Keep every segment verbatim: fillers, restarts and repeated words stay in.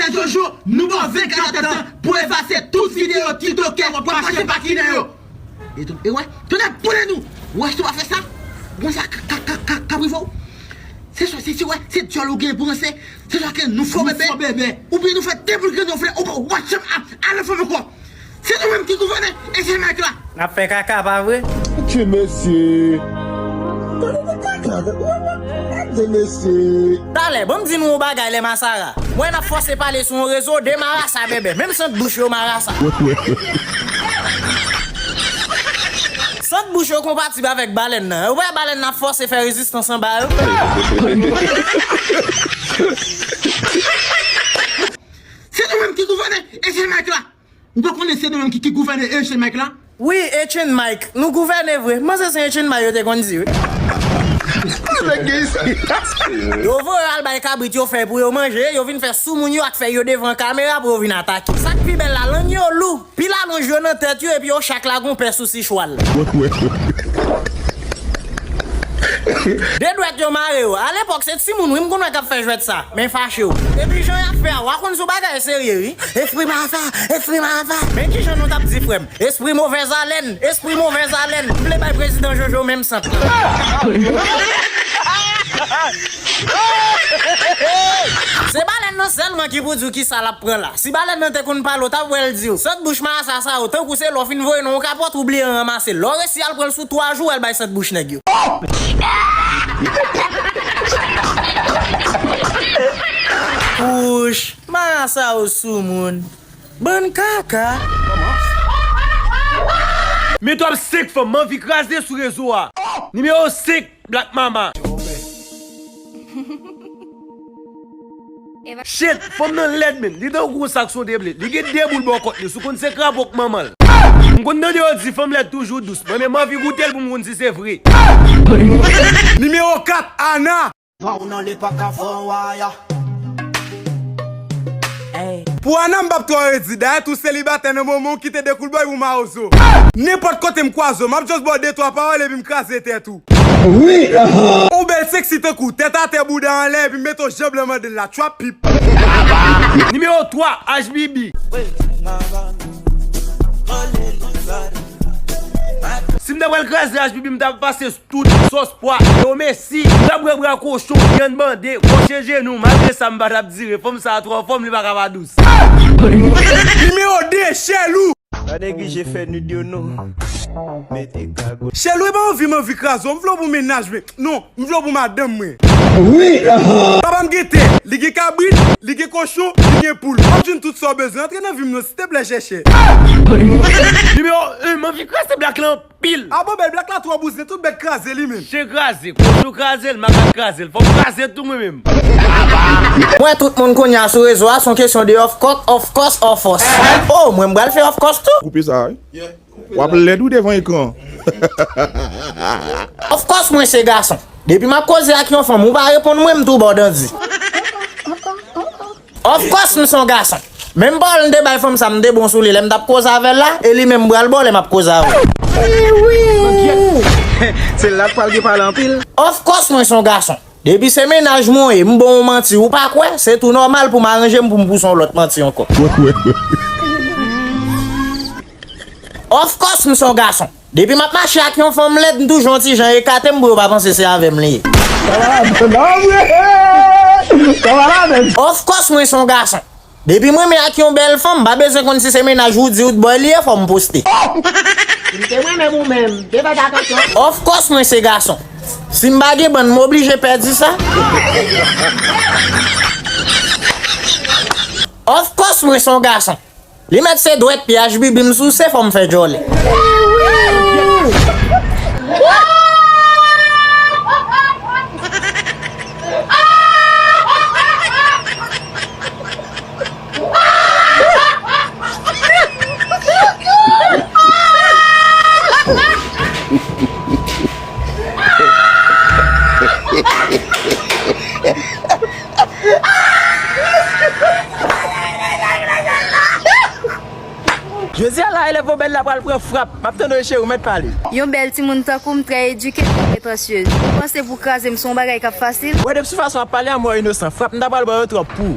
Jojo, nou ba w vennkat èdtan pou efase tout videyo tiktokè w ap mache pakinen yo. E tou, e wè, tonnè boule nou. Wè, si w pa fè sa, wè sa k, k, k, k, k ap rive w. Se swa, se, se, wè, se dyòl ou gen pou ranse, se swa ke nou fò bèbè, oubyen nou fè depoul grenn nou vle, ou pa w ap janm a, ale fanm ankò. Se nou menm ki gouvène, e se Mike la. N ap fè kaka, pa vre? Ti mesye. Ti mesye. Talè, ban m di nou yon bagay, lè Masara. Mwen n ap fòse pale sou yon rezo, de marasa bèbè. Menm sant bouch yo marasa. Sant bouch yo konpatib avèk balèn nan. Ou wè balèn nan ap fòse fè rezistans anba yo. Se nou menm ki gouvène, e se Mike la. Ou pa konnen se nou menm ki, ki gouvène Echange Mike la? Wi, Echange Mike. Nou gouvène vre. Manzè se Echange Mike yo te konn di, wi. Yo voye al bay kabrit yo fè pou yo manje, yo vin fè soumoun yo ak fè yo devan kamera pou yo vin atake. Sa k pi bèl la, lang yo lou, pil alonj yo nan tèt yo, epi yo chak la gon pè sou sichwa l. De dwèt yo mare yo. Alepòk, se timoun, wi, m konn wè k ap fè jwèt sa. Men fache w. Epi jan y ap fè a, w a konn sou bagay serye, wi. Espri malfè, espri malfè. Men kijan nou t ap di, frè m? Espri movèz alèn, espri movèz alèn. M vle bay prezidan Jojo menm sant la. Se balèn nan sèlman ki pou di w kisa l ap pran la. Si balèn nan te konn pale w, w t ap wè l di w, sant bouch marasa sa yo, tankou se lè w fin voye nan yon kapòt, ou bliye ranmase l. Lè w resi al pran l sou twa jou, w al bay sant bouch nèg yo. Kouch, marasa yo soumoun. Bann kaka. Men twòp senk fanm, m anvi kraze sou rezo a. Nimewo senk, Black Mama. Shit, fanm nan lèd, men. Li tankou yon sak sonde ble. Li gen de boul bò kòt li. Si w konn se krapo k manman l. M konn tande yo di fanm lèd toujou dous. Mwen menm, m anvi goute l pou m konn si se vre. Nimewo kat, Ana. Pou Ana, m p ap twò redi. Dayè, tou selibatè nan moman w kite de koulbòy pou mawozo. Nenpòt kote m kwaze w, m ap just ba w de twa pawòl epi m kraze tèt ou. Wi, aha. Ou bèl seksi tankou tèt atè bouda anlè epi m mete w janb lan mande l la tchwap pip. Nimewo twa, H B B. Si m ta pral kraze H B B, m ta pase tout sòs pwa, yo mesi, m ta bwè bra kochon, vyann bande, kwoche jenou, malgre sa m pa t ap dire, fanm sa a twò fò, li pa ka pa dous. Nimewo de, Chelou. Pa neglije fè nud yo non. Mete kago. Chelou, e pa anvi m anvi kraze w, m vle w pou mennaj mwen. Non, m vle w pou madanm mwen. Wi, aha. Papa m gen tè, li gen kabrit, li gen kochon, li gen poul. W ap jwenn tout sa w bezwen. Antre nan vi m non, silteplè, chèchè. Nimewo en, m anvi kraze Black lan. Pil. A bon, bèl Black la twò bouzen, tout bèt kraze li menm. Chen kraze, kochon kraze l, makak kraze l, fò m kraze tou mwen menm. Mwen, tout moun kounye a sou rezo a, se yon kesyon de of course, of course, of force. Oh, mwen, m pral fè of course tou. Koupe sa, wi. W ap lèd wi devan ekran. Of course, mwen se gason. Depi m ap koze ak yon fanm, ou pa reponn mwen, m tou ba w dandi. Of course, m se yon gason. Menm pawòl m te bay fanm sa, m te bon sou li lè m t ap koze avè l la, e li menm m pral ba w lè m ap koze avè w. Se la k pral gen pale anpil. Of course, mwen se yon gason. Depi se mennaj mwen w ye, m ba w yon manti, ou pa kwè, se tou nòmal pou m aranje m pou m pouse yon lòt manti ankò. Of course, m se yon gason. Depi m ap mache ak yon fanm lèd, m toujou yon ti jan ekate m pou yo pa panse se avè m li ye. Of course, mwen se yon gason. Depi m renmen ak yon bèl fanm, m pa bezwen konn si se mennaj Woody Woodboy li ye, fò m poste. M te renmen ou menm, te fè atansyon. Of course, mwen se gason. Si m pa gen bann, m oblije pèdi sa. Of course, mwen se yon gason. Li mèt se dwèt pye H B B m souse, fò m fè djòlè. Jodi a la, elèv Obèd la pral pran frap. M ap tande w, cheri, ou mèt pale. Yon bèl timoun tankou m, trè edike, trè pretansyez. Ou panse pou kraze m se yon bagay k ap fasil? Wè, depi sou fason w ap pale a, mwen inosan. Frap m ta pral ba yo twòp pou ou.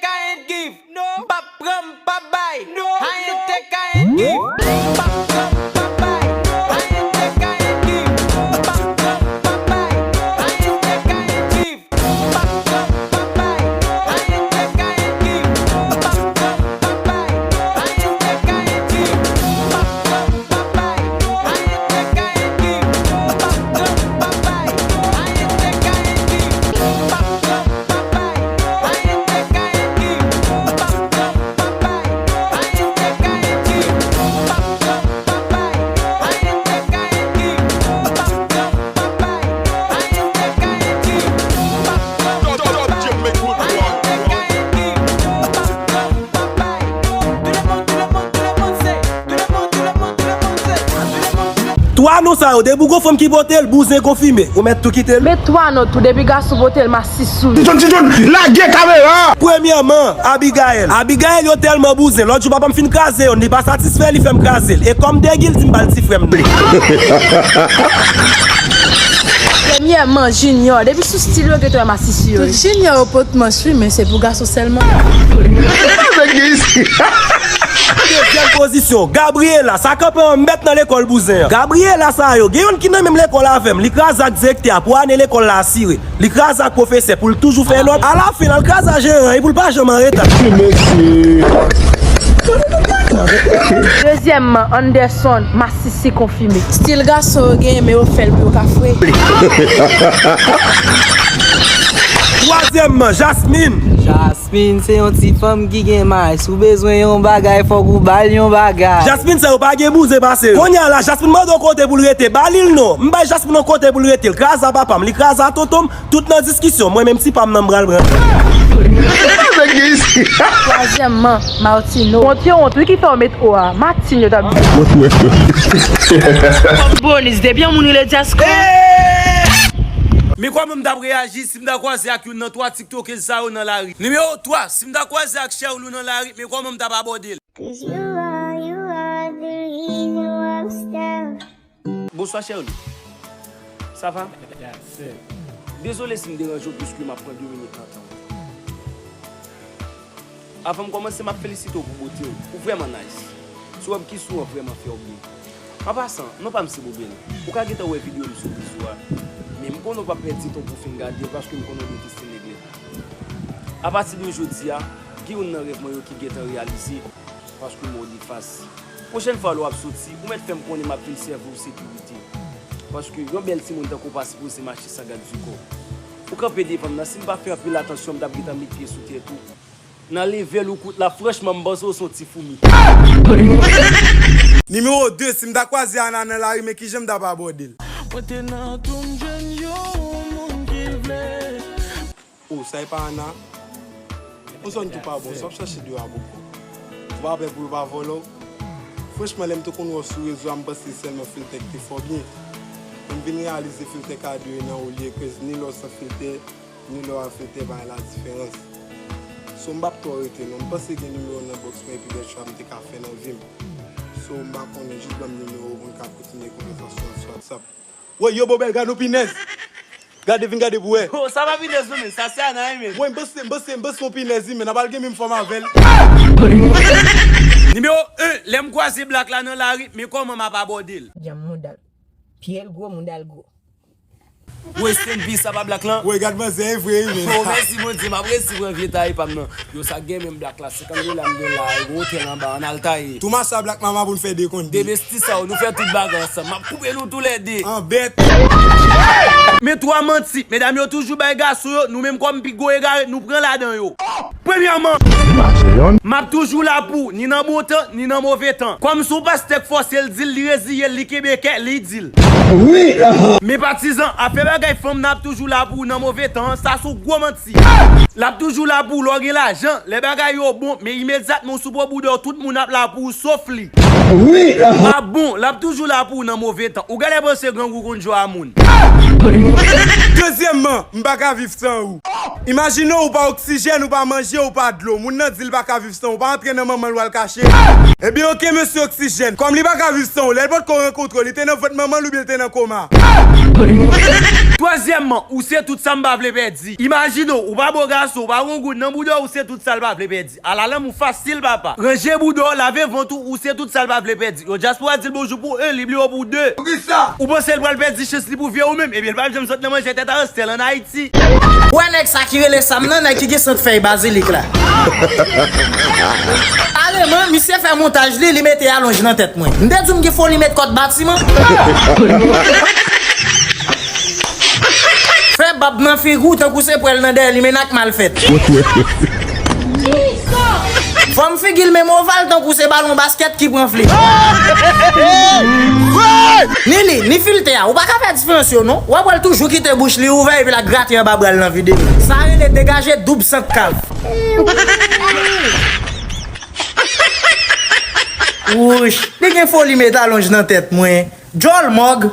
take I ain't give. No. M p ap pran, m p ap bay. No. I ain't take I ain't give. M p ap pran, m p ap bay. I ain't take I ain't give. M p ap pran, m p ap bay. I ain't take I ain't give. Twa non sa yo, depi w gon fanm ki pote l, bouzen konfime. Ou mèt tou kite l. Men twa non tou, depi gason pote l, m a sis sou li. Ti John, Ti John, lage kamera! Premyèman, Abigaël. Abigaël yo tèlman bouzen. Lòt jou papa m fin kraze yonn, li pa satisfè, li fè m kraze l. E kòm Degil di m ba l ti frè m nan. Premyèman, Junior. Depi sou stil yo, gentan wè m a sis sou yo. Tout Junior yo pot manch wi, men se pou gason sèlman. Dezyèm pozisyon, Gabriela, sa kanpe an mèt nan lekòl bouzen an. Gabriela sa yo, gen yonn ki nan menm lekòl avè m, li kraze ak direktè a pou ane lekòl la asire. Li kraze ak pwofesè pou l toujou fè nòt. Alafen, l al kraze a jeran an pou l pa janm an reta. Ti mesye. Dezyèmman, Anderson, masisi konfime. Stil gason yo genyen, men yo fè l pou yo ka fre. Twazyèmman, Jasmine. Jasmine se yon ti fanm ki gen may. Si w bezwen yon bagay, fòk ou ba l yon bagay. Jasmine sa yo pa gen bouzen pase yo. Kounye a la, Jasmine mande yon kote pou l rete. Ba li l non. M bay Jasmine yon kote pou l rete. L kraze a papa m, li kraze a tonton m. Tout nan diskisyon. Mwen menm ti pa m nan m pral pran. Twazyèmman, Martino. Wont yo wont, wi ki fè w met o a. Matin yo t ap di. Bonis, depi yon moun rele Dyasko. Men kòman m t ap reyaji si m ta kwaze ak youn nan twa tiktokèz sa yo nan lari? Nimewo twa, si m ta kwaze ak Sherlou nan lari, men kòman m t ap abòde l? 'Cause you are, you are the reason why I'm stuck. Bonswa Sherlou. Sa va? Dezole si m deranje w, piske m ap pran de minit nan tan w. Avan m kòmanse, m ap felisite w pou bote w. Ou vrèman nice. Si w wè m ki sou an vrèman fè w byen. An pasan, non pa m se Bobèl. Ou ka gentan wè videyo m sou rezo a. Men m konnen w p ap pèdi tan w pou w fin gade l, paske m konnen w deteste nèg leta. Apati de jodi a, gen youn nan rèv mwen yo ki gentan reyalize, paske m wè w defas. Pwochèn fwa lè w ap soti, ou mèt fè m konnen m ap vin sèvi w sekirite. Paske yon bèl timoun tankou w pa sipoze mache san gad di kò. Ou kanpe devan m nan, si m pa fè anpil atansyon, m t ap gentan met pye sou tèt ou. Nan level ou kout la, franchman, m panse w se yon ti foumi. Nimewo de, si m ta kwaze Ana nan lari, men kijan m t ap abòde l? Mwen te nan tonm jwenn yon moun ki vle. Oh, sa e pa Ana? Yon zòn ki pa bon, sa w ap chache deyò a poko. Ou pa pè pou yo pa vòlè w? Franchman, lè m te konn wè w sou rezo a, m panse sèlman filtè ki te fè w byen. Men m vin reyalize filtè ka de nan olye krèz, ni lè w san filtè, ni lè w a filtè pa gen ladiferans. So, m p ap twò rete non. M panse gen nimewo w nan bòks mwen epi dèt chwa m te ka fè nan vi m. So, m pa konnen, jis ban m nimewo w pou n ka kontinye konvèsasyon an sou WhatsApp. Woy, yo, bo bèl, gad yon pinèz. Gade, vin gade pou wè. Oh, sa pa pinèz non, men sa se anay, men. Woy, m panse, m panse, m panse yon pinèz, wi, men n ap al gen menm fòm avè l. Nimewo en, lè m kwaze Black la nan lari, men kòman m ap abòde l? Djanm mouda l. Pye l gwo, mouda l gwo. Woy, Stanley, sa pa Black lan? Woy, gad manzè, e vre, wi, men. Oh, mèsi Bondye, m ap resi pran vye taye pa m nan. Yo, sa gen menm Black la, senkant dola m gen la, e gon otèl anba, ann al taye. Tou mache a Black Mama pou n fè de kont de. De besti sa yo, nou fè tout bagay ansanm. M ap koupe nou toulède. An bèt. Men twa manti, medam yo toujou bay gason yo, nou menm kòm pi gwo egare, nou pran ladan yo. Premyèman, m ap toujou la pou ou, ni nan bon tan, ni nan move tan. Kòm se yon pastè k fòse l di l, li reziye l, li kenbe kè, li di l. Wi. Men patizan, afè bagay fanm nan ap toujou la pou ou nan move tan an, sa se yon gwo manti. L ap toujou la pou ou lè w gen lajan, lè bagay yo bon, men imedyatman w sou po bouda w, tout moun ap la pou ou, sof li. Wi. Ah bon, l ap toujou la pou ou nan move tan. Ou genlè panse grangou konn jwe a moun. Dezyèmman, m pa ka viv san ou. Imajine w, ou pa oksijèn, ou pa manje, ou pa dlo. Moun nan di l pa ka viv san ou, pa antre nan manman l w al kache. Ebyen, oke, mesye oksijèn. Kòm li pa ka viv san ou, lè l potko rankontre w, li te nan vant manman l oubyen l te nan koma? Twazyèmman, ou se tout sa m pa vle pèdi. Imajine w, ou pa bo gason, ou pa gon goud nan bouda w, ou se tout sa l pa vle pèdi. Ala lanmou fasil, papa. Ranje bouda w, lave vant ou, ou se tout sa l pa vle pèdi. Yo dyaspora di l bonjou pou en, li bliye w pou de. Poukisa? Ou panse l pral pèdi chans li pou vye ou menm, ebyen l p ap janm sot nan manje tèt a Rastèl ann Ayiti. Ou wè nèg sa ki rele Sam nan, nèg ki gen sant fèy bazilik la. Kareman, misye fè montaj li, li mete alonj nan tèt mwen. M te di w m gen foli met kòd batiman. Fè bab nan figi w tankou se pwèl nan dèyè li, men n ak mal fèt. Fòm figi l menm oval tankou se balon baskèt ki pran fle. Ni li, ni filtè a, ou pa ka fè diferans yo non. W ap wè l toujou kite bouch li ouvè epi l ap grate anba bra l nan videyo. Sa rele degaje doub sant kav. Wouch, li gen foli met alonj nan tèt mwen. Djòl mòg.